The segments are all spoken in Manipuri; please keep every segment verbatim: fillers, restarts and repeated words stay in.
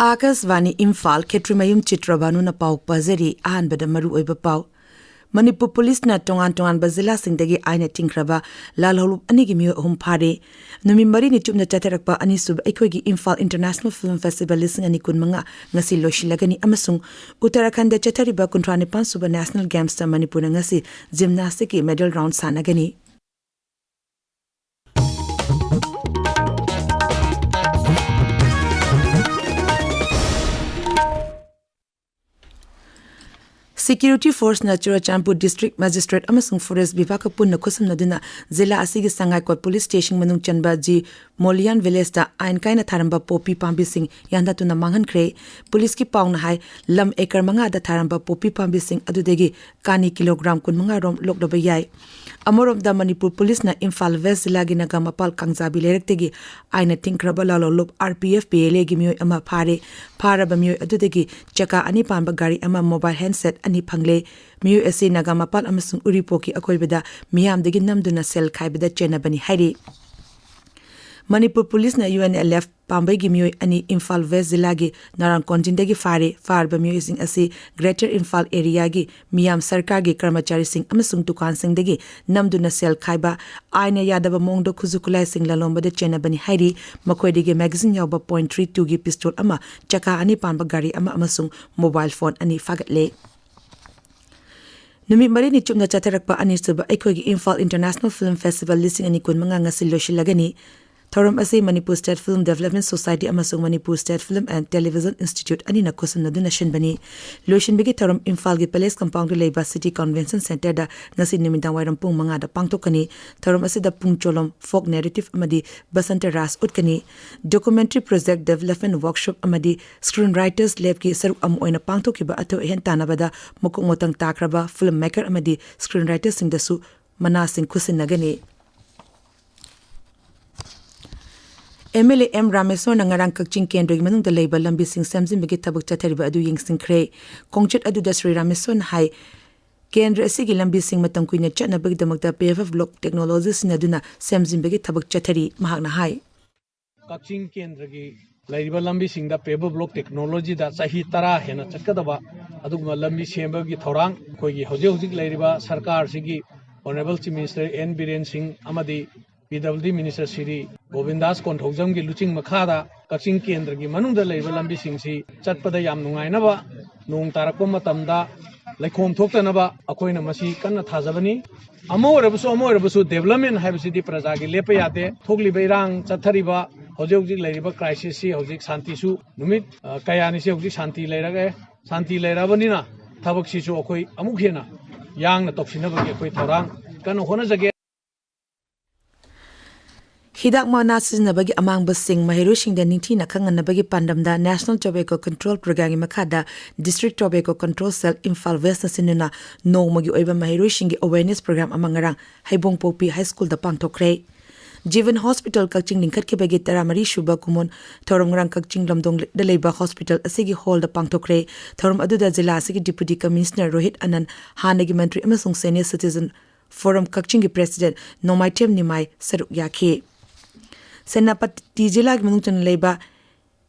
ꯑꯥꯀꯥꯁꯕꯥꯅꯤ ꯏꯝꯐꯥꯜ, ꯈꯦꯇ꯭ꯔꯤꯃꯌꯨꯝ ꯆꯤꯇ꯭ꯔꯕꯥꯅꯨꯅ ꯄꯥꯎ ꯄꯥꯖꯔꯤ꯫ ꯑꯍꯥꯟꯕꯗ ꯃꯔꯨꯑꯣꯏꯕ ꯄꯥꯎ꯫ ꯃꯅꯤꯄꯨꯔ ꯄꯨꯂꯤꯁꯅ ꯇꯣꯉꯥꯟ ꯇꯣꯉꯥꯟꯕ ꯖꯤꯂꯥꯁꯤꯡꯗꯒꯤ ꯑꯥꯏꯟꯅ ꯊꯤꯡꯈ꯭ꯔꯕ ꯂꯥꯜꯍꯧꯂꯨꯞ ꯑꯅꯤꯒꯤ ꯃꯤꯑꯣꯏ ꯑꯍꯨꯝ ꯐꯥꯔꯦ꯫ ꯅꯨꯃꯤꯠ ꯃꯔꯤꯅꯤ ꯆꯨꯞꯅ ꯆꯠꯊꯔꯛꯄ ꯑꯅꯤꯁꯨꯕ ꯑꯩꯈꯣꯏꯒꯤ ꯏꯝꯐꯥꯜ ꯏꯟꯇꯔꯅꯦꯁꯅꯦꯜ ꯐꯤꯜꯝ ꯐꯦꯁꯇꯤꯚꯦꯜ ꯂꯤꯁꯤꯡ ꯑꯅꯤ ꯀꯨꯟꯃꯉꯥ ꯉꯁꯤ ꯂꯣꯏꯁꯤꯜꯂꯒꯅꯤ ꯑꯃꯁꯨꯡ ꯎꯠꯇꯔꯥꯈꯟꯗ ꯆꯠꯊꯔꯤꯕ ꯀꯨꯟꯊ꯭ꯔꯥ ꯅꯤꯄꯥꯟ ꯁꯨꯕ ꯅꯦꯁꯅꯦꯜ ꯒꯦꯝꯁꯇ ꯃꯅꯤꯄꯨꯔꯅ ꯉꯁꯤ ꯖꯤꯝꯅꯥꯁꯇꯤꯛꯀꯤ ꯃꯦꯗꯜ ꯔꯥꯎꯟ ꯁꯥꯟꯅꯒꯅꯤ꯫ ꯁꯦꯀ꯭ꯌꯨꯔꯤꯇꯤ ꯐꯣꯔꯁꯅ ꯆꯨꯔꯆꯥꯟꯄꯨꯔ ꯗꯤꯁꯇ꯭ꯔꯤꯛ ꯃꯦꯖꯤꯁꯇ꯭ꯔꯦꯠ ꯑꯃꯁꯨꯡ ꯐꯣꯔꯦꯁ ꯕꯤꯚꯥꯒꯀ ꯄꯨꯟꯅ ꯈꯨꯠꯁꯝꯅꯗꯨꯅ ꯖꯤꯂꯥ ꯑꯁꯤꯒꯤ ꯁꯉꯥꯏꯀꯣꯠ ꯄꯨꯂꯤꯁ ꯁ꯭ꯇꯦꯁꯟ ꯃꯅꯨꯡ ꯆꯟꯕ ꯖꯤ ꯃꯣꯂꯤꯌꯥꯟ ꯚꯤꯂꯦꯖꯇ ꯑꯥꯏꯟ ꯀꯥꯏꯅ ꯊꯥꯔꯝꯕ ꯄꯣꯄꯤ ꯄꯥꯝꯕꯤꯁꯤꯡ ꯌꯥꯟꯊꯠꯇꯨꯅ ꯃꯥꯡꯍꯟꯈ꯭ꯔꯦ꯫ ꯄꯨꯂꯤꯁꯀꯤ ꯄꯥꯎꯅ ꯍꯥꯏ, ꯂꯝ ꯑꯦꯀꯔ ꯃꯉꯥꯗ ꯊꯥꯔꯝꯕ ꯄꯣꯄꯤ ꯄꯥꯝꯕꯤꯁꯤꯡ ꯑꯗꯨꯗꯒꯤ ꯀꯥꯅꯤ ꯀꯤꯂꯣꯒ꯭ꯔꯥꯝ ꯀꯨꯟꯃꯉꯥ ꯔꯣꯝ ꯂꯣꯛꯂꯕ ꯌꯥꯏ꯫ ꯑꯃꯔꯣꯝꯗ, ꯃꯅꯤꯄꯨꯔ ꯄꯨꯂꯤꯁꯅ ꯏꯝꯐꯥꯜ ꯋꯦꯁ ꯖꯤꯂꯥꯒꯤ ꯅꯥꯒꯥꯃꯄꯥꯜ ꯀꯥꯡꯖꯥꯕꯤ ꯂꯩꯔꯛꯇꯒꯤ ꯑꯥꯏꯟꯅ ꯊꯤꯡꯈ꯭ꯔꯕ ꯂꯥꯂꯣꯂꯨꯞ R P F P L ꯑꯦꯒꯤ ꯃꯤꯑꯣꯏ ꯑꯃ ꯐꯥꯔꯦ꯫ ꯐꯥꯔꯕ ꯃꯤꯑꯣꯏ ꯑꯗꯨꯗꯒꯤ ꯆꯀꯥ ꯑꯅꯤ ꯄꯥꯟꯕ ꯒꯥꯔꯤ ꯑꯃ, ꯃꯣꯕꯥꯏꯜ ꯍꯦꯟꯁꯦꯠ ꯑꯅꯤ ꯐꯪꯂꯦ꯫ ꯃꯤꯑꯣꯏ ꯑꯁꯤ ꯅꯥꯒꯥꯃꯄꯥꯜ ꯑꯃꯁꯨꯡ ꯎꯔꯤꯄꯣꯛꯀꯤ ꯑꯀꯣꯏꯕꯗ ꯃꯤꯌꯥꯝꯗꯒꯤ ꯅꯝꯗꯨꯅ ꯁꯦꯜ ꯈꯥꯏꯕꯗ ꯆꯦꯟꯅꯕꯅꯤ ꯍꯥꯏꯔꯤ꯫ ꯃꯅꯤꯄꯨꯔ ꯄꯨꯂꯤꯁꯅ ꯌꯨ ꯑꯦꯟ ꯑꯦꯜ ꯑꯦꯐ ꯄꯥꯝꯕꯩꯒꯤ ꯃꯤꯑꯣꯏ ꯑꯅꯤ ꯏꯝꯐꯥꯜ ꯋꯦꯁ ꯖꯤꯂꯥꯒꯤ ꯅꯥꯔꯥꯟ ꯀꯣꯟꯖꯤꯟꯗꯒꯤ ꯐꯥꯔꯦ꯫ ꯐꯥꯔꯕ ꯃꯤꯑꯣꯏꯁꯤꯡ ꯑꯁꯤ ꯒ꯭ꯔꯦꯇꯔ ꯏꯝꯐꯥꯜ ꯑꯦꯔꯤꯌꯥꯒꯤ ꯃꯤꯌꯥꯝ ꯁꯔꯀꯥꯔꯒꯤ ꯀꯔꯃꯆꯥꯔꯤꯁꯤꯡ ꯑꯃꯁꯨꯡ ꯗꯨꯀꯥꯟꯁꯤꯡꯗꯒꯤ ꯅꯝꯗꯨꯅ ꯁꯦꯜ ꯈꯥꯏꯕ, ꯑꯥꯏꯟꯅ ꯌꯥꯗꯕ ꯃꯑꯣꯡꯗ ꯈꯨꯠꯁꯨ ꯈꯨꯠꯂꯥꯏꯁꯤꯡ ꯂꯂꯣꯟꯕꯗ ꯆꯦꯟꯅꯕꯅꯤ ꯍꯥꯏꯔꯤ꯫ ꯃꯈꯣꯏꯗꯒꯤ ꯃꯦꯒꯥꯖꯤꯟ ꯌꯥꯎꯕ ꯄꯣꯏꯟ ꯊ꯭ꯔꯤ ꯇꯨꯒꯤ ꯄꯤꯁꯇꯣꯜ ꯑꯃ, ꯆꯀꯥ ꯑꯅꯤ ꯄꯥꯟꯕ ꯒꯥꯔꯤ ꯑꯃ ꯑꯃꯁꯨꯡ ꯃꯣꯕꯥꯏꯜ ꯐꯣꯟ ꯑꯅꯤ ꯐꯥꯒꯠꯂꯦ꯫ ꯅꯨꯃꯤꯠ ꯃꯔꯤꯅꯤ ꯆꯨꯞꯅ ꯆꯠꯊꯔꯛꯄ ꯑꯅꯤꯁꯨꯕ ꯑꯩꯈꯣꯏꯒꯤ ꯏꯝꯐꯥꯜ ꯏꯟꯇꯔꯅꯦꯁꯅꯦꯜ ꯐꯤꯜꯝ ꯐꯦꯁꯇꯤꯚꯦꯜ ꯂꯤꯁꯤꯡ ꯑꯅꯤ ꯀꯨꯟꯃꯉꯥ ꯉꯁꯤ ꯂꯣꯏꯁꯤꯜꯂꯒꯅꯤ꯫ ꯊꯧꯔꯝ ꯑꯁꯤ Manipur state film development society ꯑꯃꯁꯨꯡ Manipur state film and television institute ꯑꯅꯤꯅ ꯈꯨꯠꯁꯝꯅꯗꯨꯅ ꯁꯤꯟꯕꯅꯤ꯫ ꯂꯣꯏꯁꯤꯟꯕꯒꯤ ꯊꯧꯔꯝ ꯏꯝꯐꯥꯜꯒꯤ ꯄꯦꯂꯦꯁ ꯀꯝꯄꯥꯎꯟꯗ ꯂꯩꯕ ꯁꯤꯇꯤ ꯀꯟꯚꯦꯟꯁꯟ ꯁꯦꯟꯇꯔꯗ ꯉꯁꯤ ꯅꯨꯃꯤꯗꯥꯡ ꯋꯥꯏꯔꯝ ꯄꯨꯡ ꯃꯉꯥꯗ ꯄꯥꯡꯊꯣꯛꯀꯅꯤ꯫ ꯊꯧꯔꯝ ꯑꯁꯤꯗ ꯄꯨꯡ ꯆꯣꯂꯣꯝ, ꯐꯣꯛ ꯅꯦꯔꯦꯇꯤꯚ ꯑꯃꯗꯤ ꯕꯁꯟꯇ ꯔꯥꯁ ꯎꯠꯀꯅꯤ꯫ ꯗꯣꯀꯨꯃꯦꯟꯇꯔꯤ ꯄ꯭ꯔꯣꯖꯦꯛ, ꯗꯦꯚꯂꯞꯃꯦꯟ ꯋꯥꯔꯛꯁꯣꯞ ꯑꯃꯗꯤ ꯁ꯭ꯀ꯭ꯔꯤꯟ ꯔꯥꯏꯇꯔꯁ ꯂꯦꯕꯀꯤ ꯁꯔꯨꯛ ꯑꯃ ꯑꯣꯏꯅ ꯄꯥꯡꯊꯣꯛꯈꯤꯕ ꯑꯊꯣꯏ ꯑꯍꯦꯟ ꯇꯥꯟꯅꯕꯗ ꯃꯀꯣꯛ ꯃꯊꯪ ꯇꯥꯈ꯭ꯔꯕ ꯐꯤꯜꯝ ꯃꯦꯀꯔ ꯑꯃꯗꯤ ꯁ꯭ꯀ꯭ꯔꯤꯟ ꯔꯥꯏꯇꯔꯁꯤꯡꯗꯁꯨ ꯃꯅꯥꯁꯤꯡ ꯈꯨꯠꯁꯤꯟꯅꯒꯅꯤ꯫ ꯑꯦꯝ ꯑꯦꯜ ꯑꯦ ꯑꯦꯝ ꯔꯥꯃꯦꯁꯣꯔꯅ ꯉꯔꯥꯡ ꯀꯛꯆꯤꯡ ꯀꯦꯟꯗ꯭ꯔꯒꯤ ꯃꯅꯨꯡꯗ ꯂꯩꯕ ꯂꯝꯕꯤꯁꯤꯡ ꯁꯦꯝꯖꯤꯟꯕꯒꯤ ꯊꯕꯛ ꯆꯠꯊꯔꯤꯕ ꯑꯗꯨ ꯌꯦꯡꯁꯤꯟꯈ꯭ꯔꯦ꯫ ꯈꯣꯡꯆꯠ ꯑꯗꯨꯗ ꯁ꯭ꯔꯤ ꯔꯥꯃꯦꯁꯣꯔꯅ ꯍꯥꯏ, ꯀꯦꯟꯗ꯭ꯔ ꯑꯁꯤꯒꯤ ꯂꯝꯕꯤꯁꯤꯡ ꯃꯇꯝ ꯀꯨꯏꯅ ꯆꯠꯅꯕꯒꯤꯗꯃꯛꯇ ꯄꯦꯚꯔ ꯕ꯭ꯂꯣꯛ ꯇꯦꯛꯅꯣꯂꯣꯖꯤ ꯁꯤꯖꯤꯟꯅꯗꯨꯅ ꯁꯦꯝꯖꯤꯟꯕꯒꯤ ꯊꯕꯛ ꯆꯠꯊꯔꯤ꯫ ꯃꯍꯥꯛꯅ ꯍꯥꯏ, ꯀꯛꯆꯤꯡ ꯀꯦꯟꯗ꯭ꯔꯒꯤ ꯂꯩꯔꯤꯕ ꯂꯝꯕꯤꯁꯤꯡꯗ paved block technologyꯗ ꯆꯍꯤ ꯇꯔꯥ ꯍꯦꯟꯅ ꯆꯠꯀꯗꯕ ꯑꯗꯨꯒꯨꯝꯕ ꯂꯝꯕꯤ ꯁꯦꯝꯕꯒꯤ ꯊꯧꯔꯥꯡ ꯑꯩꯈꯣꯏꯒꯤ ꯍꯧꯖꯤꯛ ꯍꯧꯖꯤꯛ ꯂꯩꯔꯤꯕ ꯁꯔꯀꯥꯔꯁꯤꯒꯤ Honourable Chief Minister N Biren Singh ꯑꯃꯗꯤ P W D Minister Shri ꯒꯣꯕꯤꯟꯗꯥꯁ ꯀꯣꯟꯊꯧꯖꯝꯒꯤ ꯂꯨꯆꯤꯡ ꯃꯈꯥꯗ ꯀꯛꯆꯤꯡ ꯀꯦꯟꯗ꯭ꯔꯒꯤ ꯃꯅꯨꯡꯗ ꯂꯩꯔꯤꯕ ꯂꯝꯕꯤꯁꯤꯡꯁꯤ ꯆꯠꯄꯗ ꯌꯥꯝ ꯅꯨꯡꯉꯥꯏꯅꯕ, ꯅꯣꯡ ꯇꯥꯔꯛꯄ ꯃꯇꯝꯗ ꯂꯩꯈꯣꯝ ꯊꯣꯛꯇꯅꯕ ꯑꯩꯈꯣꯏꯅ ꯃꯁꯤ ꯀꯟꯅ ꯊꯥꯖꯕꯅꯤ꯫ ꯑꯃ ꯑꯣꯏꯔꯕꯁꯨ ꯑꯃ ꯑꯣꯏꯔꯕꯁꯨ development ꯍꯥꯏꯕꯁꯤꯗꯤ ꯄ꯭ꯔꯖꯥꯒꯤ ꯂꯦꯞꯄ ꯌꯥꯗꯦ꯫ ꯊꯣꯛꯂꯤꯕ ꯏꯔꯥꯡ, ꯆꯠꯊꯔꯤꯕ ꯍꯧꯖꯤꯛ ꯍꯧꯖꯤꯛ ꯂꯩꯔꯤꯕ crisisꯁꯤ ꯍꯧꯖꯤꯛ ꯁꯥꯟꯇꯤꯁꯨ ꯅꯨꯃꯤꯠ, ꯑ, ꯀꯌꯥꯅꯤꯁꯤ ꯍꯧꯖꯤꯛ ꯁꯥꯟꯇꯤ ꯂꯩꯔꯛꯑꯦ꯫ ꯁꯥꯟꯇꯤ ꯂꯩꯔꯛꯑꯕꯅꯤꯅ ꯊꯕꯛꯁꯤꯁꯨ ꯑꯩꯈꯣꯏ ꯑꯃꯨꯛ ꯍꯦꯟꯅ ꯌꯥꯡꯅ ꯇꯧꯁꯤꯟꯅꯕꯒꯤ ꯑꯩꯈꯣꯏ ꯊꯧꯔꯥꯡ ꯀꯟꯅ ꯍꯣꯠꯅꯖꯒꯦ꯫ ꯍꯤꯗꯥꯛ ꯃꯅꯥ ꯁꯤꯖꯤꯟꯅꯕꯒꯤ ꯑꯃꯥꯡꯕꯁꯤꯡ ꯃꯍꯩꯔꯣꯏꯁꯤꯡꯗ ꯅꯤꯡꯊꯤꯅ ꯈꯪꯍꯟꯅꯕꯒꯤ ꯄꯥꯟꯗꯝꯗ National Tobacco Control Programꯒꯤ ꯃꯈꯥꯗ District Tobacco Control Cell Imphal ꯋꯦꯁꯅ ꯁꯤꯟꯗꯨꯅ ꯅꯣꯡꯃꯒꯤ ꯑꯣꯏꯕ ꯃꯍꯩꯔꯣꯏꯁꯤꯡꯒꯤ awareness program ꯑꯃ ꯉꯔꯥꯡ ꯍꯩꯕꯣꯡꯄꯣꯛꯄꯤ ꯍꯥꯏ ꯁ꯭ꯀꯨꯜꯗ ꯄꯥꯡꯊꯣꯛꯈ꯭ꯔꯦ꯫ ꯖꯤꯕꯟ ꯍꯣꯁꯄꯤꯇꯥꯜ ꯀꯛꯆꯤꯡ ꯂꯤꯡꯈꯠꯈꯤꯕꯒꯤ ꯇꯔꯥꯃꯔꯤ ꯁꯨꯕ ꯀꯨꯝꯑꯣꯟ ꯊꯧꯔꯝ ꯉꯔꯥꯡ ꯀꯛꯆꯤꯡ ꯂꯝꯗꯣꯡꯗ ꯂꯩꯕ ꯍꯣꯁꯄꯤꯇꯥꯜ ꯑꯁꯤꯒꯤ ꯍꯣꯜꯗ ꯄꯥꯡꯊꯣꯛꯈ꯭ꯔꯦ꯫ ꯊꯧꯔꯝ ꯑꯗꯨꯗ ꯖꯤꯂꯥ ꯑꯁꯤꯒꯤ Deputy Commissioner ꯔꯣꯍꯤꯠ ꯑꯅꯟ, ꯍꯥꯟꯅꯒꯤ ꯃꯟꯇ꯭ꯔꯤ ꯑꯃꯁꯨꯡ Senior Citizen Forum ꯀꯛꯆꯤꯡꯒꯤ President ꯅꯣꯡꯃꯥꯏꯊꯦꯝ ꯅꯤꯃꯥꯏ ꯁꯔꯨꯛ ꯌꯥꯈꯤ꯫ ꯁꯦꯅꯥꯄꯇꯤ ꯖꯤꯂꯥꯒꯤ ꯃꯅꯨꯡ ꯆꯟꯅ ꯂꯩꯕ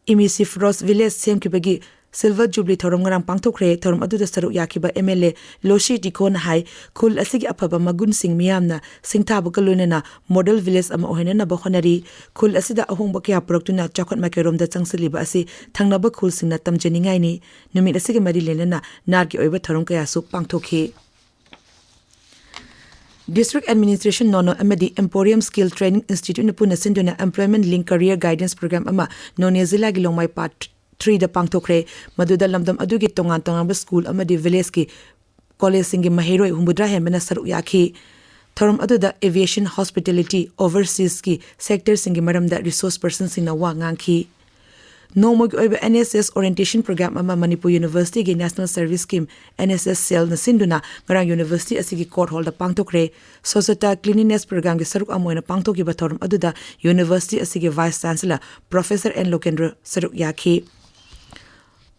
ꯏꯃꯤꯁꯤꯐ ꯔꯣꯁ ꯚꯤꯂꯦꯖ ꯁꯦꯝꯈꯤꯕꯒꯤ Silver Jubilee ꯊꯧꯔꯝ ꯉꯔꯥꯡ ꯄꯥꯡꯊꯣꯛꯈ꯭ꯔꯦ꯫ ꯊꯧꯔꯝ ꯑꯗꯨꯗ ꯁꯔꯨꯛ ꯌꯥꯈꯤꯕ M L A ꯂꯣꯁꯤ ꯇꯤꯈꯣꯟ ꯍꯥꯏ, ꯈꯨꯜ ꯑꯁꯤꯒꯤ ꯑꯐꯕ ꯃꯒꯨꯟꯁꯤꯡ ꯃꯤꯌꯥꯝꯅ ꯁꯤꯡꯊꯥꯕꯒ ꯂꯣꯏꯅꯅ model village ꯑꯃ ꯑꯣꯏꯍꯟꯅꯅꯕ ꯍꯣꯠꯅꯔꯤ꯫ ꯈꯨꯜ ꯑꯁꯤꯗ ꯑꯍꯣꯡꯕ ꯀꯌꯥ ꯄꯨꯔꯛꯇꯨꯅ ꯆꯥꯎꯈꯠ ꯃꯥꯏꯀꯩꯔꯣꯝꯗ ꯆꯪꯁꯤꯜꯂꯤꯕ ꯑꯁꯤ ꯊꯪꯅꯕ ꯈꯨꯜꯁꯤꯡꯅ ꯇꯝꯖꯅꯤꯡꯉꯥꯏꯅꯤ꯫ ꯅꯨꯃꯤꯠ ꯑꯁꯤꯒꯤ ꯃꯔꯤ ꯂꯩꯅꯅ ꯅꯥꯠꯀꯤ ꯑꯣꯏꯕ ꯊꯧꯔꯝ ꯀꯌꯥꯁꯨ ꯄꯥꯡꯊꯣꯛꯈꯤ꯫ District Administration ꯅꯣꯅꯣ ꯑꯃꯗꯤ Emporium Skill Training Instituteꯅ ꯄꯨꯟꯅ ꯁꯤꯟꯗꯨꯅ Employment Link Career Guidance Program ꯑꯃ ꯅꯣꯅꯦ ꯖꯤꯂꯥꯒꯤ ꯂꯣꯡꯃꯥꯏ Part threeꯗ ꯄꯥꯡꯊꯣꯛꯈ꯭ꯔꯦ꯫ ꯃꯗꯨꯗ ꯂꯝꯗꯝ ꯑꯗꯨꯒꯤ ꯇꯣꯉꯥꯟ ꯇꯣꯉꯥꯟꯕ ꯁ꯭ꯀꯨꯜ ꯑꯃꯗꯤ ꯚꯤꯂꯦꯖꯀꯤ ꯀꯣꯂꯦꯖꯁꯤꯡꯒꯤ ꯃꯍꯩꯔꯣꯏ ꯍꯨꯝꯐꯨꯇꯔꯥ ꯍꯦꯟꯕꯅ ꯁꯔꯨꯛ ꯌꯥꯈꯤ꯫ ꯊꯧꯔꯝ ꯑꯗꯨꯗ aviation, hospitality, overseasꯀꯤ sectorꯁꯤꯡꯒꯤ ꯃꯔꯝꯗ resource personꯁꯤꯡꯅ ꯋꯥ ꯉꯥꯡꯈꯤ꯫ ꯅꯣꯡꯃꯒꯤ ꯑꯣꯏꯕ N S S Orientation Program ꯑꯃ Manipur Universityꯒꯤ National Service Scheme, N S S Cellꯅ ꯁꯤꯟꯗꯨꯅ ꯉꯔꯥꯡ University ꯑꯁꯤꯒꯤ Court Hallꯗ ꯄꯥꯡꯊꯣꯛꯈ꯭ꯔꯦ꯫ Swachhata Cleanliness Programꯒꯤ ꯁꯔꯨꯛ ꯑꯃ ꯑꯣꯏꯅ ꯄꯥꯡꯊꯣꯛꯈꯤꯕ ꯊꯧꯔꯝ ꯑꯗꯨꯗ University ꯑꯁꯤꯒꯤ Vice Chancellor Professor N Lokendra ꯁꯔꯨꯛ ꯌꯥꯈꯤ꯫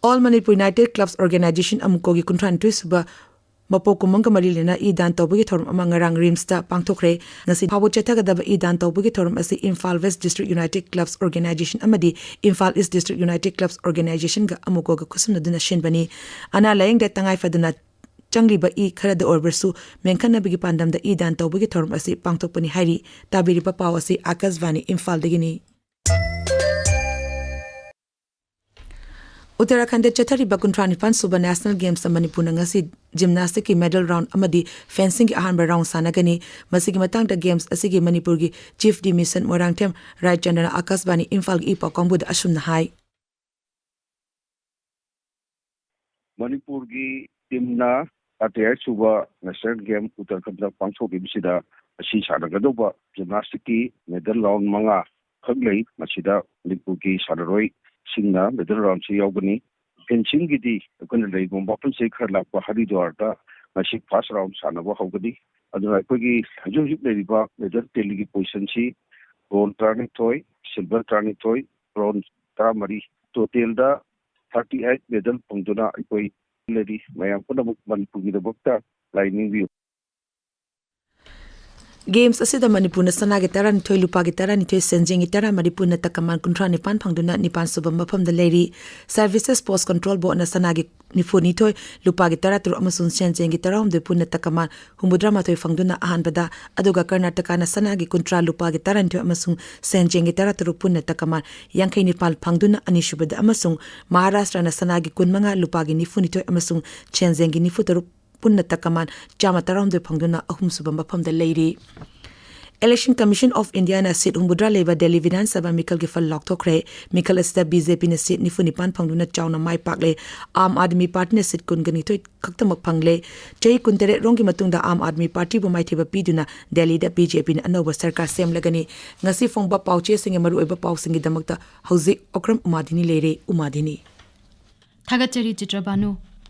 All Manipur United Clubs Organization, ꯑꯃꯨꯀꯣꯒꯤ ꯀꯨꯟꯊ꯭ꯔꯥꯅꯤꯊꯣꯏ ꯁꯨꯕ ꯃꯄꯣꯛ ꯀꯨꯝꯑꯣꯟꯒ ꯃꯔꯤ ꯂꯩꯅꯅ ꯏ ꯗꯥꯟ ꯇꯧꯕꯒꯤ ꯊꯧꯔꯝ ꯑꯃ ꯉꯔꯥꯡ ꯔꯤꯝꯁꯇ ꯄꯥꯡꯊꯣꯛꯈ꯭ꯔꯦ꯫ ꯉꯁꯤ ꯐꯥꯎꯕ ꯆꯠꯊꯒꯗꯕ ꯏ ꯗꯥꯟ ꯇꯧꯕꯒꯤ ꯊꯧꯔꯝ ꯑꯁꯤ Imphal west district united clubs organisation ꯑꯃꯗꯤ Imphal east district united clubs ꯑꯣꯔꯒꯅꯥꯏꯖꯦꯁꯟꯒ ꯑꯃꯨꯛꯀꯣꯒ ꯈꯨꯠꯁꯝꯅꯗꯨꯅ ꯁꯤꯟꯕꯅꯤ꯫ ꯑꯅꯥ ꯂꯥꯌꯦꯡꯗ ꯇꯉꯥꯏ ꯐꯗꯅ ꯆꯪꯂꯤꯕ ꯏ ꯈꯔꯗ ꯑꯣꯏꯔꯕꯁꯨ ꯃꯦꯟꯈꯠꯅꯕꯒꯤ ꯄꯥꯟꯗꯝꯗ ꯏ ꯗꯥꯟ ꯇꯧꯕꯒꯤ ꯊꯧꯔꯝ ꯑꯁꯤ ꯄꯥꯡꯊꯣꯛꯄꯅꯤ ꯍꯥꯏꯔꯤ꯫ ꯇꯥꯕꯤꯔꯤꯕ ꯄꯥꯎ ꯑꯁꯤ ꯑꯥꯀꯥꯁꯕꯥꯅꯤ ꯏꯝꯐꯥꯜꯗꯒꯤꯅꯤ꯫ ꯎꯠꯇꯔꯥꯈꯟꯗ ꯆꯠꯊꯔꯤꯕ ꯀꯨꯟꯊ꯭ꯔꯥ ꯅꯤꯄꯥꯟ ꯁꯨꯕ ꯅꯦꯁꯅꯦꯜ ꯒꯦꯝꯁꯇ ꯃꯅꯤꯄꯨꯔꯅ ꯉꯁꯤ ꯖꯤꯝꯅꯥꯁꯇꯤꯛꯀꯤ ꯃꯦꯗꯜ ꯔꯥꯎꯟ ꯑꯃꯗꯤ ꯐꯦꯟꯁꯤꯡꯒꯤ ꯑꯍꯥꯟꯕ ꯔꯥꯎꯟ ꯁꯥꯟꯅꯒꯅꯤ꯫ ꯃꯁꯤꯒꯤ ꯃꯇꯥꯡꯗ ꯒꯦꯝꯁ ꯑꯁꯤꯒꯤ ꯃꯅꯤꯄꯨꯔꯒꯤ ꯆꯤꯐ ꯗꯤ ꯃꯤꯁꯟ ꯃꯣꯏꯔꯥꯡꯊꯦꯝ ꯔꯥꯏꯆꯟꯗ꯭ꯔꯅ ꯑꯥꯀꯥꯁꯕꯥꯅꯤ ꯏꯝꯐꯥꯜꯒꯤ ꯏ ꯄꯥꯎ ꯀꯥꯡꯕꯨꯗ ꯑꯁꯨꯝꯅ ꯍꯥꯏ꯫ ꯃꯅꯤꯄꯨꯔꯒꯤ ꯇꯤꯝꯅ ꯊꯥꯔꯇꯤ ꯑꯩꯠ ꯁꯨꯕ ꯅꯦꯁꯅꯦꯜ ꯒꯦꯝ ꯎꯠꯇꯔꯥꯈꯟꯗ ꯄꯥꯡꯊꯣꯛꯂꯤꯕꯁꯤꯗ ꯑꯁꯤ ꯁꯥꯟꯅꯒꯗꯧꯕ ꯖꯤꯝꯅꯥꯁꯇꯤꯛꯀꯤ ꯃꯦꯗꯜ ꯔꯥꯎꯟ ꯃꯉꯥ ꯈꯛ ꯂꯩ꯫ ꯃꯁꯤꯗ ꯃꯅꯤꯄꯨꯔꯒꯤ ꯁꯥꯟꯅꯔꯣꯏꯁꯤꯡꯅ ꯃꯦꯗꯜ ꯔꯥꯎꯟꯁꯤ ꯌꯥꯎꯒꯅꯤ꯫ ꯐꯦꯟꯁꯤꯡꯒꯤꯗꯤ ꯑꯩꯈꯣꯏꯅ ꯂꯩꯔꯤꯕ ꯃꯐꯝꯁꯤ ꯈꯔ ꯂꯥꯞꯄ ꯍꯔꯤꯗ꯭ꯋꯥꯔꯗ ꯉꯁꯤ ꯐꯥꯔꯁ ꯔꯥꯎꯟ ꯁꯥꯟꯅꯕ ꯍꯧꯒꯅꯤ꯫ ꯑꯗꯨꯅ ꯑꯩꯈꯣꯏꯒꯤ ꯍꯧꯖꯤꯛ ꯍꯧꯖꯤꯛ ꯂꯩꯔꯤꯕ ꯃꯦꯗꯜ ꯇꯦꯂꯤꯒꯤ ꯄꯣꯖꯤꯁꯟꯁꯤ ꯒꯣꯜ ꯇꯔꯥꯅꯤꯊꯣꯏ, ꯁꯤꯜꯚꯔ ꯇꯔꯥꯅꯤꯊꯣꯏ, ꯕ꯭ꯔꯣꯟꯖ ꯇꯔꯥꯃꯔꯤ, ꯇꯣꯇꯦꯜꯗ ꯊꯥꯔꯇꯤ ꯑꯩꯠ ꯃꯦꯗꯜ ꯐꯪꯗꯨꯅ ꯑꯩꯈꯣꯏ ꯂꯩꯔꯤ꯫ ꯃꯌꯥꯝ ꯄꯨꯝꯅꯃꯛ ꯃꯅꯤꯄꯨꯔꯒꯤꯗꯃꯛꯇ ꯂꯥꯏ ꯅꯤꯡꯕꯤꯌꯨ꯫ ꯒꯦꯝꯁ ꯑꯁꯤꯗ ꯃꯅꯤꯄꯨꯔꯅ ꯁꯅꯥꯒꯤ ꯇꯔꯥꯅꯤꯊꯣꯏ, ꯂꯨꯄꯥꯒꯤ ꯇꯔꯥꯅꯤꯊꯣꯏ, ꯁꯦꯟꯖꯦꯡꯒꯤ ꯇꯔꯥꯃꯔꯤ, ꯄꯨꯟꯅ ꯇꯀꯃꯥꯟ ꯀꯨꯟꯊ꯭ꯔꯥ ꯅꯤꯄꯥꯟ ꯐꯪꯗꯨꯅ ꯅꯤꯄꯥꯟ ꯁꯨꯕ ꯃꯐꯝꯗ ꯂꯩꯔꯤ꯫ ꯁꯔꯚꯤꯁꯦꯁ ꯄꯣꯁ ꯀꯟꯇ꯭ꯔꯣꯜ ꯕꯣꯔꯗꯅ ꯁꯅꯥꯒꯤ ꯅꯤꯐꯨ ꯅꯤꯊꯣꯏ, ꯂꯨꯄꯥꯒꯤ ꯇꯔꯥ ꯇꯔꯨꯛ ꯑꯃꯁꯨꯡ ꯁꯦꯟꯖꯦꯡꯒꯤ ꯇꯔꯥꯍꯨꯝꯗꯣꯏ, ꯄꯨꯟꯅ ꯇꯀꯃꯥꯟ ꯍꯨꯝꯐꯨꯇꯔꯥꯃꯥꯊꯣꯏ ꯐꯪꯗꯨꯅ ꯑꯍꯥꯟꯕꯗ, ꯑꯗꯨꯒ ꯀꯔꯅꯥꯇꯀꯥꯅ ꯁꯅꯥꯒꯤ ꯀꯨꯟꯊ꯭ꯔꯥ, ꯂꯨꯄꯥꯒꯤ ꯇꯔꯥꯅꯤꯊꯣꯏ ꯑꯃꯁꯨꯡ ꯁꯦꯟꯖꯦꯡꯒꯤ ꯇꯔꯥ ꯇꯔꯨꯛ, ꯄꯨꯟꯅ ꯇꯀꯃꯥꯟ ꯌꯥꯡꯈꯩ ꯅꯤꯄꯥꯟ ꯐꯪꯗꯨꯅ ꯑꯅꯤꯁꯨꯕꯗ ꯑꯃꯁꯨꯡ ꯃꯍꯥꯔꯥꯁꯇ꯭ꯔꯅ ꯁꯅꯥꯒꯤ ꯀꯨꯟꯃꯉꯥ, ꯂꯨꯄꯥꯒꯤ ꯅꯤꯐꯨ ꯅꯤꯊꯣꯏ ꯑꯃꯁꯨꯡ ꯁꯦꯟꯖꯦꯡꯒꯤ ꯅꯤꯐꯨ ꯇꯔꯨꯛ, ꯄꯨꯟꯅ ꯇꯀꯃꯥꯟ ꯆꯥꯝꯃ ꯇꯔꯥꯍꯨꯝꯗꯣꯏ ꯐꯪꯗꯨꯅ ꯑꯍꯨꯝꯁꯨꯕ ꯃꯐꯝꯗ ꯂꯩꯔꯤ꯫ Election Commission of Indiaꯅ ꯁꯤꯠ ꯍꯨꯝꯐꯨꯇꯔꯥ ꯂꯩꯕ ꯗꯦꯜꯂꯤ ꯕꯤꯙꯥꯟ ꯁꯚꯥ ꯃꯤꯈꯜꯒꯤ ꯐꯜ ꯂꯥꯎꯊꯣꯛꯈ꯭ꯔꯦ꯫ ꯃꯤꯈꯜ ꯑꯁꯤꯗ ꯕꯤ ꯖꯦ ꯄꯤꯅ ꯁꯤꯠ ꯅꯤꯐꯨ ꯅꯤꯄꯥꯟ ꯐꯪꯗꯨꯅ ꯆꯥꯎꯅ ꯃꯥꯏ ꯄꯥꯛꯂꯦ꯫ ꯑꯥꯝ ꯑꯥꯗꯃꯤ ꯄꯥꯔꯇꯤꯅ ꯁꯤꯠ ꯀꯨꯟꯒ ꯅꯤꯊꯣꯏ ꯈꯛꯇꯃꯛ ꯐꯪꯂꯦ꯫ ꯆꯍꯤ ꯀꯨꯟꯇꯔꯦꯠ ꯔꯣꯝꯒꯤ ꯃꯇꯨꯡꯗ ꯑꯥꯝ ꯑꯥꯗꯃꯤ ꯄꯥꯔꯇꯤꯕꯨ ꯃꯥꯏꯊꯤꯕ ꯄꯤꯗꯨꯅ ꯗꯦꯜꯂꯤꯗ ꯕꯤ ꯖꯦ ꯄꯤꯅ ꯑꯅꯧꯕ ꯁꯔꯀꯥꯔ ꯁꯦꯝꯂꯒꯅꯤ꯫ ꯉꯁꯤ ꯐꯣꯡꯕ ꯄꯥꯎꯆꯦꯁꯤꯡꯒꯤ ꯃꯔꯨꯑꯣꯏꯕ ꯄꯥꯎꯁꯤꯡꯒꯤꯗꯃꯛꯇ ꯍꯧꯖꯤꯛ ꯑꯣꯀ꯭ꯔꯝ ꯎꯃꯥꯗꯤꯅꯤ ꯂꯩꯔꯦ꯫ ꯎꯃꯥꯗꯤꯅꯤ꯫ ꯊꯥꯒꯠꯆꯔꯤ ꯆꯤꯇ꯭ꯔꯕꯥꯅꯨ꯫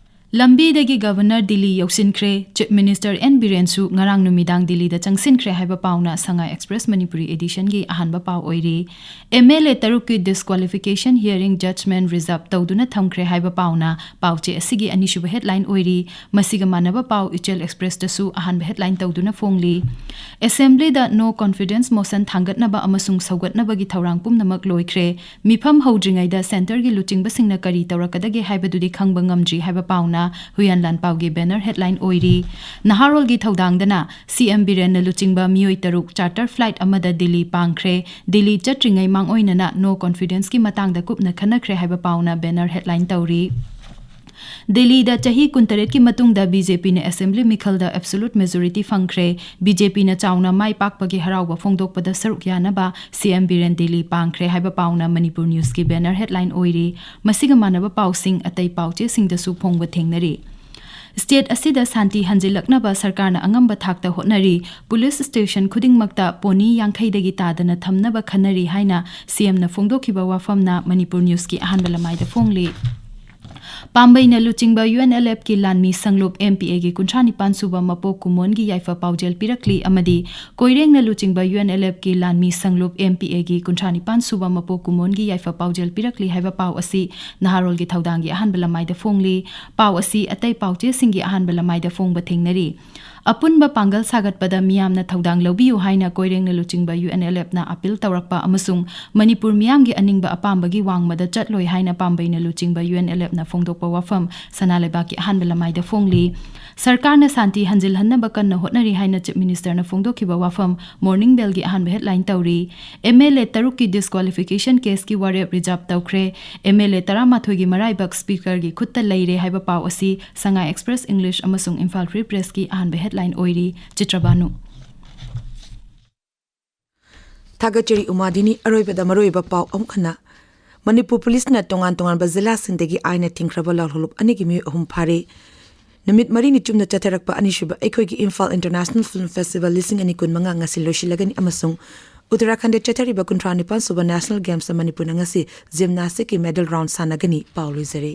ꯂꯝꯕꯤꯗꯒꯤ ꯒꯕꯔꯅꯔ ꯗꯤꯜꯂꯤ ꯌꯧꯁꯤꯟꯈ꯭ꯔꯦ꯫ ꯆꯤꯐ ꯃꯤꯅꯤꯁꯇꯔ ꯑꯦꯟ ꯕꯤꯔꯦꯟꯁꯨ ꯉꯔꯥꯡ ꯅꯨꯃꯤꯗꯥꯡ ꯗꯤꯜꯂꯤꯗ ꯆꯪꯁꯤꯟꯈ꯭ꯔꯦ ꯍꯥꯏꯕ ꯄꯥꯎꯅ ꯁꯉꯥꯏ ꯑꯦꯛꯁꯄ꯭ꯔꯦꯁ ꯃꯅꯤꯄꯨꯔꯤ ꯑꯦꯗꯤꯁꯟꯒꯤ ꯑꯍꯥꯟꯕ ꯄꯥꯎ ꯑꯣꯏꯔꯤ꯫ ꯑꯦꯝ ꯑꯦꯜ ꯑꯦ ꯇꯔꯨꯛꯀꯤ ꯗꯤꯁꯀ꯭ꯋꯥꯂꯤꯐꯤꯀꯦꯁꯟ ꯍꯤꯌꯔꯤꯡ ꯖꯖꯃꯦꯟ ꯔꯤꯖꯔꯕ ꯇꯧꯗꯨꯅ ꯊꯝꯈ꯭ꯔꯦ ꯍꯥꯏꯕ ꯄꯥꯎꯅ ꯄꯥꯎꯆꯦ ꯑꯁꯤꯒꯤ ꯑꯅꯤꯁꯨꯕ ꯍꯦꯗꯂꯥꯏꯟ ꯑꯣꯏꯔꯤ꯫ ꯃꯁꯤꯒ ꯃꯥꯟꯅꯕ ꯄꯥꯎ ꯏꯆꯦꯜ ꯑꯦꯛꯁꯄ꯭ꯔꯦꯁꯇꯁꯨ ꯑꯍꯥꯟꯕ ꯍꯦꯗꯂꯥꯏꯟ ꯇꯧꯗꯨꯅ ꯐꯣꯡꯂꯤ꯫ ꯑꯦꯁꯦꯝꯕ꯭ꯂꯤꯗ ꯅꯣ ꯀꯣꯟꯐꯤꯗꯦꯟꯁ ꯃꯣꯁꯟ ꯊꯥꯡꯒꯠꯅꯕ ꯑꯃꯁꯨꯡ ꯁꯧꯒꯠꯅꯕꯒꯤ ꯊꯧꯔꯥꯡ ꯄꯨꯝꯅꯃꯛ ꯂꯣꯏꯈ꯭ꯔꯦ꯫ ꯃꯤꯐꯝ ꯍꯧꯗ꯭ꯔꯤꯉꯩꯗ ꯁꯦꯟꯇꯔꯒꯤ ꯂꯨꯆꯤꯡꯕꯁꯤꯡꯅ ꯀꯔꯤ ꯇꯧꯔꯛꯀꯗꯒꯦ ꯍꯥꯏꯕꯗꯨꯗꯤ ꯈꯪꯕ ꯉꯝꯗ꯭ꯔꯤ ꯍꯥꯏꯕ ꯄꯥꯎꯅ ꯍꯨꯏꯌꯥꯟ ꯂꯥꯟꯄꯥꯎꯒꯤ ꯕꯦꯅꯔ ꯍꯦꯗꯂꯥꯏꯟ ꯑꯣꯏꯔꯤ꯫ ꯅꯍꯥꯔꯣꯜꯒꯤ ꯊꯧꯗꯥꯡꯗꯅ ꯁꯤ ꯑꯦꯝ ꯕꯤꯔꯦꯟꯅ ꯂꯨꯆꯤꯡꯕ ꯃꯤꯑꯣꯏ ꯇꯔꯨꯛ ꯆꯥꯔꯇꯔ ꯐ꯭ꯂꯥꯏꯠ ꯑꯃꯗ ꯗꯤꯜꯂꯤ ꯄꯥꯡꯈ꯭ꯔꯦ꯫ ꯗꯤꯜꯂꯤ ꯆꯠꯇ꯭ꯔꯤꯉꯩ ꯃꯥꯡꯑꯣꯏꯅꯅ ꯅꯣ ꯀꯣꯟꯐꯤꯗꯦꯟꯁꯀꯤ ꯃꯇꯥꯡꯗ ꯀꯨꯞꯅ ꯈꯟꯅꯈ꯭ꯔꯦ ꯍꯥꯏꯕ ꯄꯥꯎꯅ ꯕꯦꯅꯔ ꯍꯦꯗꯂꯥꯏꯟ ꯇꯧꯔꯤ꯫ ꯗꯤꯜꯂꯤꯗ ꯆꯍꯤ ꯀꯨꯟꯇꯔꯦꯠꯀꯤ ꯃꯇꯨꯡꯗ ꯕꯤ ꯖꯦ ꯄꯤꯅ ꯑꯦꯁꯦꯝꯕ꯭ꯂꯤ ꯃꯤꯈꯜꯗ ꯑꯦꯕꯁꯣꯂꯨꯠ ꯃꯦꯖꯣꯔꯤꯇꯤ ꯐꯪꯈ꯭ꯔꯦ꯫ ꯕꯤ ꯖꯦ ꯄꯤꯅ ꯆꯥꯎꯅ ꯃꯥꯏ ꯄꯥꯛꯄꯒꯤ ꯍꯔꯥꯎꯕ ꯐꯣꯡꯗꯣꯛꯄꯗ ꯁꯔꯨꯛ ꯌꯥꯅꯕ ꯁꯤ ꯑꯦꯝ ꯕꯤꯔꯦꯟ ꯗꯤꯜꯂꯤ ꯄꯥꯡꯈ꯭ꯔꯦ ꯍꯥꯏꯕ ꯄꯥꯎꯅ ꯃꯅꯤꯄꯨꯔ ꯅ꯭ꯌꯨꯁꯀꯤ ꯕꯦꯅꯔ ꯍꯦꯗꯂꯥꯏꯟ ꯑꯣꯏꯔꯤ꯫ ꯃꯁꯤꯒ ꯃꯥꯟꯅꯕ ꯄꯥꯎꯁꯤꯡ ꯑꯇꯩ ꯄꯥꯎꯆꯦꯁꯤꯡꯗꯁꯨ ꯐꯣꯡꯕ ꯊꯦꯡꯅꯔꯤ꯫ ꯁ꯭ꯇꯦꯠ ꯑꯁꯤꯗ ꯁꯥꯟꯇꯤ ꯍꯟꯖꯤꯜꯂꯛꯅꯕ ꯁꯔꯀꯥꯔꯅ ꯑꯉꯝꯕ ꯊꯥꯛꯇ ꯍꯣꯠꯅꯔꯤ꯫ ꯄꯨꯂꯤꯁ ꯁ꯭ꯇꯦꯁꯟ ꯈꯨꯗꯤꯡꯃꯛꯇ ꯄꯣꯅꯤ ꯌꯥꯡꯈꯩꯗꯒꯤ ꯇꯥꯗꯅ ꯊꯝꯅꯕ ꯈꯟꯅꯔꯤ ꯍꯥꯏꯅ ꯁꯤ ꯑꯦꯝꯅ ꯐꯣꯡꯗꯣꯛꯈꯤꯕ ꯋꯥꯐꯝꯅ ꯃꯅꯤꯄꯨꯔ ꯅ꯭ꯌꯨꯁꯀꯤ ꯑꯍꯥꯟꯕ ꯂꯃꯥꯏꯗ ꯐꯣꯡꯂꯤ꯫ ꯄꯥꯝꯕꯩꯅ ꯂꯨꯆꯤꯡꯕ ꯌꯨ ꯑꯦꯟ ꯑꯦꯜ ꯑꯦꯐꯀꯤ ꯂꯥꯟꯃꯤ ꯁꯪꯂꯨꯞ ꯑꯦꯝ ꯄꯤ ꯑꯦꯒꯤ ꯀꯨꯟꯊ꯭ꯔꯥ ꯅꯤꯄꯥꯟ ꯁꯨꯕ ꯃꯄꯣꯛ ꯀꯨꯝꯑꯣꯟꯒꯤ ꯌꯥꯏꯐ ꯄꯥꯎꯖꯦꯜ ꯄꯤꯔꯛꯂꯤ ꯑꯃꯗꯤ ꯀꯣꯏꯔꯦꯡꯅ ꯂꯨꯆꯤꯡꯕ ꯌꯨ ꯑꯦꯟ ꯑꯦꯜ ꯑꯦꯐꯀꯤ ꯂꯥꯟꯃꯤ ꯁꯪꯂꯨꯞ ꯑꯦꯝ ꯄꯤ ꯑꯦꯒꯤ ꯀꯨꯟꯊ꯭ꯔꯥ ꯅꯤꯄꯥꯟ ꯁꯨꯕ ꯃꯄꯣꯛ ꯀꯨꯝꯑꯣꯟꯒꯤ ꯌꯥꯏꯐ ꯄꯥꯎꯖꯦꯜ ꯄꯤꯔꯛꯂꯤ ꯍꯥꯏꯕ ꯄꯥꯎ ꯑꯁꯤ ꯅꯍꯥꯔꯣꯜꯒꯤ ꯊꯧꯗꯥꯡꯒꯤ ꯑꯍꯥꯟꯕ ꯂꯃꯥꯏꯗ ꯐꯣꯡꯂꯤ꯫ ꯄꯥꯎ ꯑꯁꯤ ꯑꯇꯩ ꯄꯥꯎꯆꯦꯁꯤꯡꯒꯤ ꯑꯍꯥꯟꯕ ꯂꯃꯥꯏꯗ ꯐꯣꯡꯕ ꯊꯦꯡꯅꯔꯤ꯫ ꯑꯄꯨꯟꯕ ꯄꯥꯡꯒꯜ ꯁꯥꯒꯠꯄꯗ ꯃꯤꯌꯥꯝꯅ ꯊꯧꯗꯥꯡ ꯂꯧꯕꯤꯌꯨ ꯍꯥꯏꯅ ꯀꯣꯏꯔꯦꯡꯅ ꯂꯨꯆꯤꯡꯕ ꯌꯨ ꯑꯦꯟ ꯑꯦꯜ ꯑꯦꯐꯅ ꯑꯄꯤꯜ ꯇꯧꯔꯛꯄ ꯑꯃꯁꯨꯡ ꯃꯅꯤꯄꯨꯔ ꯃꯤꯌꯥꯝꯒꯤ ꯑꯅꯤꯡꯕ ꯑꯄꯥꯝꯕꯒꯤ ꯋꯥꯡꯃꯗ ꯆꯠꯂꯣꯏ ꯍꯥꯏꯅ ꯄꯥꯝꯕꯩꯅ ꯂꯨꯆꯤꯡꯕ ꯌꯨ ꯑꯦꯟ ꯑꯦꯜ ꯑꯦꯐꯅ ꯐꯣꯡꯗꯣꯛꯄ ꯋꯥꯐꯝ ꯁꯅꯥ ꯂꯩꯕꯥꯛꯀꯤ ꯑꯍꯥꯟꯕ ꯂꯃꯥꯏꯗ ꯐꯣꯡꯂꯤ꯫ ꯁꯔꯀꯥꯔꯅ ꯁꯥꯟꯇꯤ ꯍꯟꯖꯤꯜꯍꯟꯅꯕ ꯀꯟꯅ ꯍꯣꯠꯅꯔꯤ ꯍꯥꯏꯅ ꯆꯤꯐ ꯃꯤꯅꯤꯁꯇꯔꯅ ꯐꯣꯡꯗꯣꯛꯈꯤꯕ ꯋꯥꯐꯝ ꯃꯣꯔꯅꯤꯡ ꯕꯦꯜꯒꯤ ꯑꯍꯥꯟꯕ ꯍꯦꯗꯂꯥꯏꯟ ꯇꯧꯔꯤ꯫ ꯑꯦꯝ ꯑꯦꯜ ꯑꯦ ꯇꯔꯨꯛꯀꯤ ꯗꯤꯁꯀ꯭ꯋꯥꯂꯤꯐꯤꯀꯦꯁꯟ ꯀꯦꯁꯀꯤ ꯋꯥꯔꯦꯞ ꯔꯤꯖꯥꯔꯕ ꯇꯧꯈ꯭ꯔꯦ꯫ ꯑꯦꯝ ꯑꯦꯜ ꯑꯦ ꯇꯔꯥꯃꯥꯊꯣꯏꯒꯤ ꯃꯔꯥꯏꯕꯛ ꯁ꯭ꯄꯤꯀꯔꯒꯤ ꯈꯨꯠꯇ ꯂꯩꯔꯦ ꯍꯥꯏꯕ ꯄꯥꯎ ꯑꯁꯤ ꯁꯉꯥꯏ ꯑꯦꯛꯁꯄ꯭ꯔꯦꯁ ꯏꯪꯂꯤꯁ ꯑꯃꯁꯨꯡ ꯏꯝꯐꯥꯜ ꯐ꯭ꯔꯤ ꯄ꯭ꯔꯦꯁꯀꯤ ꯑꯍꯥꯟꯕ ꯍꯦꯗꯂꯥꯏꯟ ꯑꯣꯏꯔꯤ꯫ ꯆꯤꯇ꯭ꯔꯕꯥꯅꯨ꯫ ꯊꯥꯒꯠꯆꯔꯤ ꯎꯃꯥꯗꯤꯅꯤ꯫ ꯑꯔꯣꯏꯕꯗ ꯃꯔꯨꯑꯣꯏꯕ ꯄꯥꯎ ꯑꯃꯨꯛ ꯍꯟꯅ꯫ ꯃꯅꯤꯄꯨꯔ ꯄꯨꯂꯤꯁꯅ ꯇꯣꯉꯥꯟ ꯇꯣꯉꯥꯟꯕ ꯖꯤꯂꯥꯁꯤꯡꯗꯒꯤ ꯑꯥꯏꯟꯅ ꯊꯤꯡꯈ꯭ꯔꯕ ꯂꯥꯜꯍꯧꯂꯨꯞ ꯑꯅꯤꯒꯤ ꯃꯤꯑꯣꯏ ꯑꯍꯨꯝ ꯐꯥꯔꯦ꯫ ꯅꯨꯃꯤꯠ ꯃꯔꯤꯅꯤ ꯆꯨꯝꯅ ꯆꯠꯊꯔꯛꯄ ꯑꯅꯤꯁꯨꯕ ꯑꯩꯈꯣꯏꯒꯤ ꯏꯝꯐꯥꯜ ꯏꯟꯇꯔꯅꯦꯁꯅꯦꯜ ꯐꯤꯜꯝ ꯐꯦꯁꯇꯤꯚꯦꯜ ꯂꯤꯁꯤꯡ ꯑꯅꯤ ꯀꯨꯟꯃꯉꯥ ꯉꯁꯤ ꯂꯣꯏꯁꯤꯜꯂꯒꯅꯤ ꯑꯃꯁꯨꯡ ꯎꯠꯇꯔꯥꯈꯟꯗ ꯆꯠꯊꯔꯤꯕ ꯀꯨꯟꯊ꯭ꯔꯥ ꯅꯤꯄꯥꯟ ꯁꯨꯕ ꯅꯦꯁꯅꯦꯜ ꯒꯦꯝꯁꯇ ꯃꯅꯤꯄꯨꯔꯅ ꯉꯁꯤ ꯖꯤꯝꯅꯥꯁꯇꯤꯛꯀꯤ ꯃꯦꯗꯜ ꯔꯥꯎꯟ ꯁꯥꯟꯅꯒꯅꯤ꯫ ꯄꯥꯎ ꯂꯣꯏꯖꯔꯦ꯫